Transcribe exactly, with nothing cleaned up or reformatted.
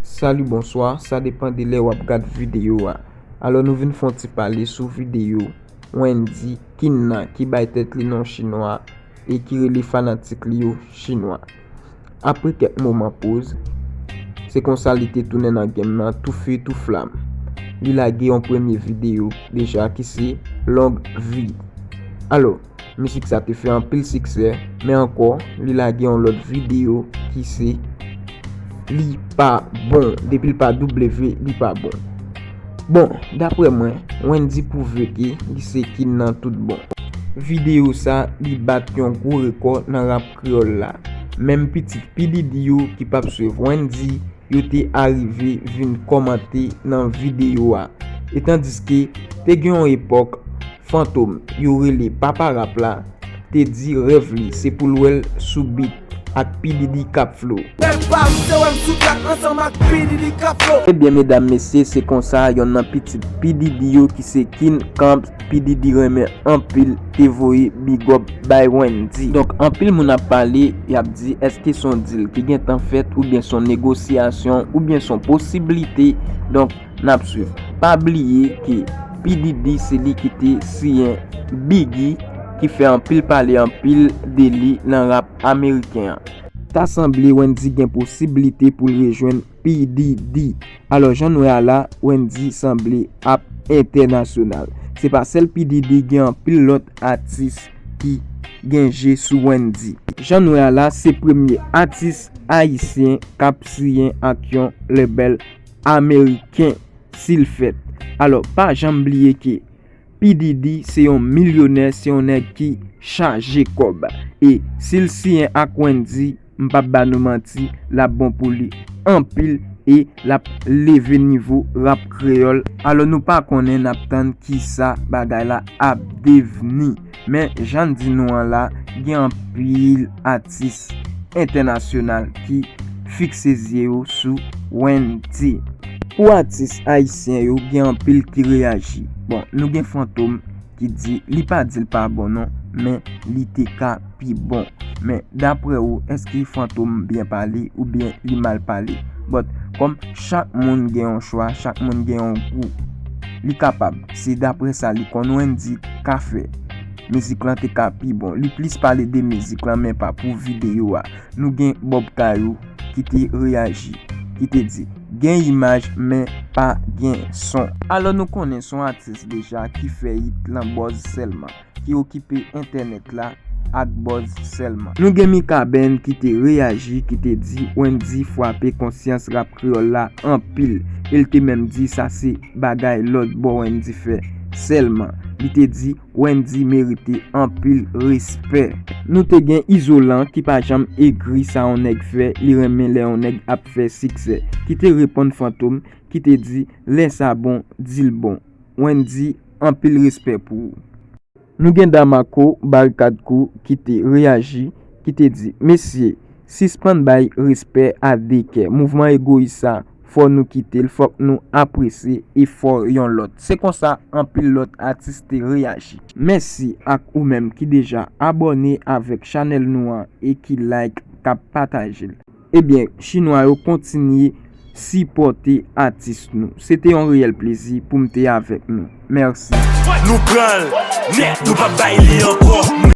Salut, bonsoir, sa depan de lè w ap gad videyo a. Alò, nou vin fè yon ti pale sou videyo Wendyy Kinna ki bay tèt li non chinwa e ki rele fanatik li yo chinwa. Apre kèk moman poz, se konsa li te tounen nan game nan tou fe tou flam. Li lage yon premye videyo deja ki se Long Vide. Alò, mizik sa te fè anpil siksè, men ankò, li lage yon lòt videyo ki se Li pa bon. Depi l pa W, li pa bon. Bon, daprè mwen, Wendyy pwouve ke li se king nan tout bon. Videyo sa, li bat yon gwo rekò nan rap kreyòl la. Menm pitit P Diddy yo ki p ap swiv Wendyy, yo te arive vin kòmante nan videyo a. E tandiske te gen yon epòk Fantom, yo rele papa rap la, te di rèv li se pou l wè l sou beat ak P Diddy k ap flow. Rèv pa m se wè m sou track ansanm ak P Diddy k ap flow. Ebyen, medam, mesye, se konsa yonn nan pitit P Diddy yo ki se King Camps P Diddy renmen anpil te voye big up bay Wendyy. Donk, anpil moun ap pale, y ap di, èske se yon deal ki gentan fèt, oubyen se yon negosyasyon, oubyen se yon posiblite? Donk, n ap swiv. Pa bliye ke P Diddy se li ki te siyen Biggie, ki fè anpil pale anpil de li nan rap ameriken an. Ta sanble Wendyy gen posiblite pou l rejwenn P Diddy. Alò, jan n wè a la, Wendyy sanble ap entènasyonal. Se pa sèl P Diddy, gen anpil lòt atis ki gen je sou Wendyy. Jan n wè a la, se premye atis ayisyen k ap siyen ak yon label ameriken si l fèt. Alò, pa janm bliye ke P Diddy se yon milyonè, se yon nèg ki chaje kòb. E si l siyen ak Wendyy, m p ap ba nou manti, l ap bon pou li anpil e l ap leve nivo rap kreyòl. Alò, nou pa konnen, n ap tann kisa bagay la ap devni. Men jan n di nou an la, gen anpil atis entènasyonal ki fikse zye yo sou Wendyy. Pou atis ayisyen yo, gen anpil ki reyaji. Bon, nou gen Fantom ki di li pa di l pa bon non, men li te ka pi bon. Men daprè ou, èske Fantom byen pale oubyen li mal pale? But kòm chak moun gen yon chwa, chak moun gen yon gou, li kapab, se daprè sa li konn Wendyy ka fè, mizik lan te ka pi bon. Li plis pale de mizik lan, men pa pou videyo a. Nou gen Bob Kayou ki te reyaji, ki te di, gen imaj, men pa gen son. Alò, nou konnen se yon atis deja ki fè hit lan buzz sèlman, ki okipe entènèt la ak buzz sèlman. Nou gen Mikaben ki te reyaji, ki te di Wendyy frape konsyans rap kreyòl la anpil. E l te menm di sa se bagay lòt bò Wendyy fè sèlman. Li te di Wendyy merite anpil respè. Nou te gen Izolan ki pa janm egri sa yon nèg fè, li renmen lè yon nèg ap fè siksè, ki te reponn Fantom, ki te di, lè sa bon, di l bon. Wendyy, anpil respè pou ou. Nou gen Damako Barikad Crew ki te reyaji, ki te di, mesye, sispann bay respè a de kè. Mouvman egoyis sa, fò nou kite l, fòk nou apresye efò yon lòt. Se konsa anpil lòt atis te reyaji. Mèsi ak ou menm ki deja abòne avèk chanèl nou an e ki like, k ap pataje l. Ebyen, chinwa yo kontinye sipòte atis nou. Se te yon reyèl plezi pou m te avèk nou. Mèsi. Nou pran l nèt, nou p ap bay li ankò.